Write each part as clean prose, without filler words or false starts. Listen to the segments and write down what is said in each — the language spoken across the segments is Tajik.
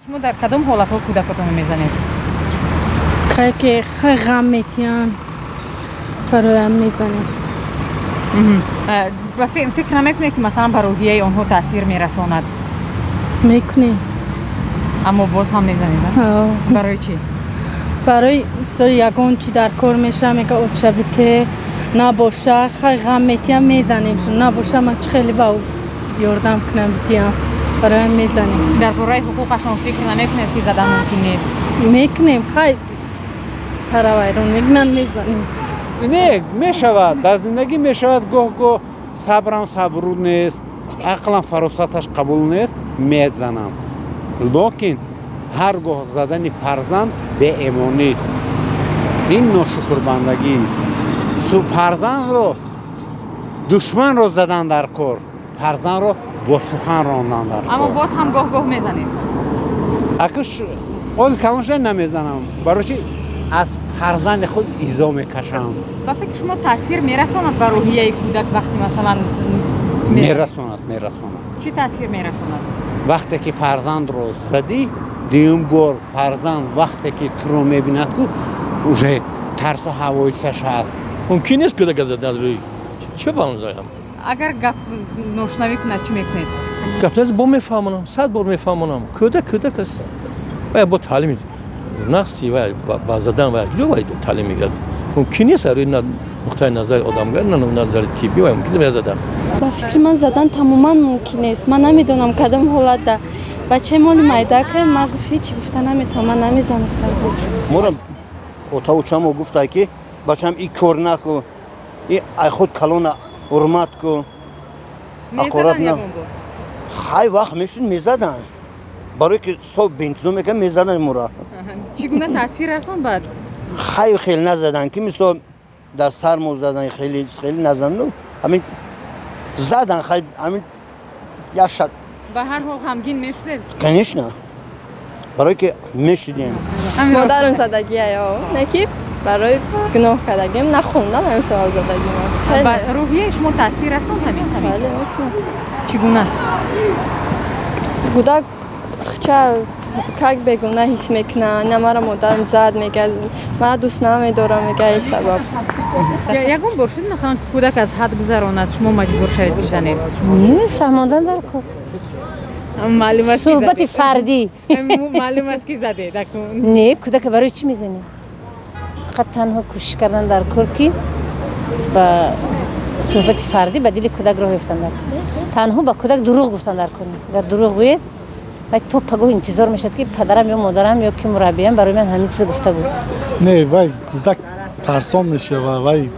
Шумо дар кадом ҳолатҳо кӯдакотонро мезанед? Кае ки хай ғам метиҳанд, бароям мезанем. Ва фикр намекунед, ки масалан ба рӯҳияи онҳо таъсир мерасонад? Мекунем. Аммо боз ҳам мезанед, а? Ҳо. Барои чӣ? Барои мисол, ягон чи дар кор меша, мега, оча бите, набоша, хай ғам метиҳам, мезанем. Набоша, ман чӣ хеле ба ӯ ёрдам кунам, битиҳам? Бароям мезанем. Дар бораи ҳуқуқашон фикр намекунед, ки задан мумкин нест? Мекунем, хай саравайрон мекунанд, мезанем. Не, мешавад, дар зиндагӣ мешавад. Гоҳ гоҳ сабрам сабру нест, ақлам фаросаташ қабул нест, мезанам. Локин ҳар гоҳ задани фарзанд беэмонист, ин ношукрбандагист. Фарзандро, душманро задан дар кор, фарзандро бо сухан рондан дар Аммо кор. боз ҳам гоҳ гоҳ мезанед? Ака, ҳозир калон шуда намезанам. Барои чи? Аз фарзанди худ изо мекашам. Ба фикри шумо, таъсир мерасонад ба рӯҳияи кӯдак, вақте масалан Мерасонад, мерасонад. Чӣ таъсир мерасонад? Вақте ки фарзандро задӣ, дуюм бор фарзанд вақте ки туро мебинад, ку уже тарсу ҳавоисаш ҳаст. Мумкин нест кӯдака задан. Аз рӯи чӣ баам? Агар гап ношунавӣ кунад, чӣ мекунед? Гап наз, бо мефаҳмонам, 100 бор мефаҳмонам. Кӯдак кӯдак аст вай бо таълими нақси вай ба задан вай ҷо вай таълим мегирад? Мумкин нест. Аз рӯи нуқтаи назари одамгар, на назари тиббӣ, вай мумкин нест задан. Ба фикри ман, задан тамоман мумкин нест. Ман намедонам, кадом ҳолатда бачаи моли майдака, ман гуфт, ҳечи гуфта наметавонам, ман намезанам фарзанд. Мора отавучамо гуфта, ки бачам, и кор наку, и ай худ калона ҳурмат ку. Ҳақорат Мезадан на. ягон бор? Хай, вақт мешуд, мезадан, барое ки соб беинтизом мекард, мезадан мора. Чӣ гуна таъсир расон баъд? Хай, хеле назадан, ки мисол дар сармо задан, хеле хеле назадан, ҳамин задан, хай, ҳамин як шат. Ба ҳар ҳол ғамгин мешудед? Конечно, барое ки мешудем. Модарам задагия ё не, ки барои гуноҳ кардагим, нахондам, ҳамин сабаб задагима. Ба рӯҳияи шумо таъсир расон ҳамин? Бале, мекунам. Чӣ гуна? Кӯдак хча как бегуна ҳис мекуна, на мара модарам зад, мега, мара дӯст намедорам, мега, ин сабаб. Ягон бор шуд, масалан, кӯдак аз ҳад гузаронад, шумо маҷбур шавед бизанед? Не, фаҳмондан дар кор. Маълум аст, ки Суҳбати задед. фардӣ. Маълум аст, ки задед акнун. Не, кӯдака барои чӣ мезанем? Фақат танҳо кӯшиш кардан дар кор, ки ба суҳбати фардӣ ба дили кӯдак роҳ ёфтан дар кор. Танҳо ба кӯдак дурӯғ гуфтан дар кор. Агар дурӯғ гӯед, вай то пагоҳ интизор мешавад, ки падарам ё модарам ё ки мураббиям барои ман ҳамин чиза гуфта буд. Не, вай кӯдак тарсон мешава, вай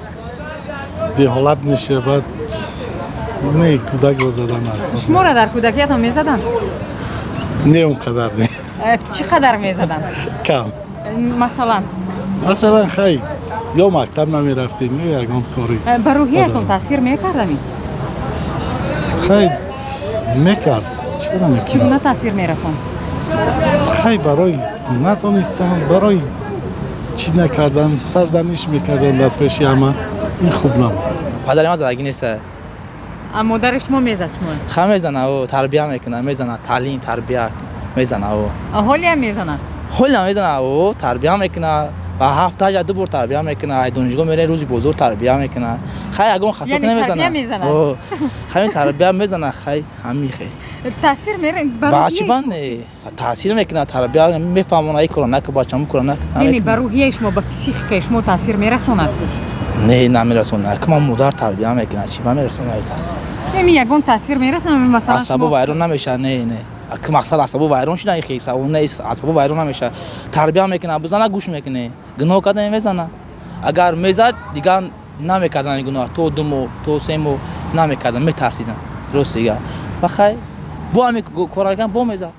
беҳолат мешавад. Не, кӯдакро задан дар Шуморо дар кӯдакиятон мезаданд? Не, он қадар не. Чӣ қадар мезаданд? Кам. Масалан? Масалан, хай, ё мактаб намерафтем, ё ягон кори. Ба рӯҳиятон таъсир мекард ҳамин? Хай, мекард, чора Чӣ мекунад? гуна таъсир мерасонд? Хай, барои надонистан, барои чӣ накардан сарзаниш мекардан дар пеши ҳама. Ин хуб набуд. Падари ман задагӣ нест. А модари шумо мезад шумо? Ха, мезана, о тарбия мекуна, мезана, таълим, тарбия, мезана о. Ҳолиам мезанад? Ҳолиам мезана, о тарбия мекуна, ва ҳафта ду бор тарбия мекуна, ай донишгоҳ мере, рӯзи бозор тарбия мекуна. Хай, ягон хато Яъне намезана. тарбия мезанад? О, хай, тарбия мезана, хай, ҳамин хай. Таъсир мере ба Ба рӯҳияи чӣ банд не таъсир мекуна, тарбия, мефаҳмона, ай кора наку, бачам, кора наку. Не, ба рӯҳияи шумо, ба психикаи шумо таъсир мерасонад? Не, намерасона, ки ман модар тарбия мекуна, чӣ ба мерасона таъсир? Еми, ягон таъсир мерасонад, масалан? Асабо Шумо вайрон намешавад, не, не, ки мақсад асабо вайрон шуда, хе сабо не, асабо вайрон намешавад. Тарбия мекуна, бизана, гӯш мекунӣ. Гуноҳ карда, мезана. Агар мезад, дигар намекардан гуноҳ, то 2 моҳ, то 3 моҳ намекардан, метарсидан, рост. Дига ба хай, бо ҳами кора кан, бо мезад.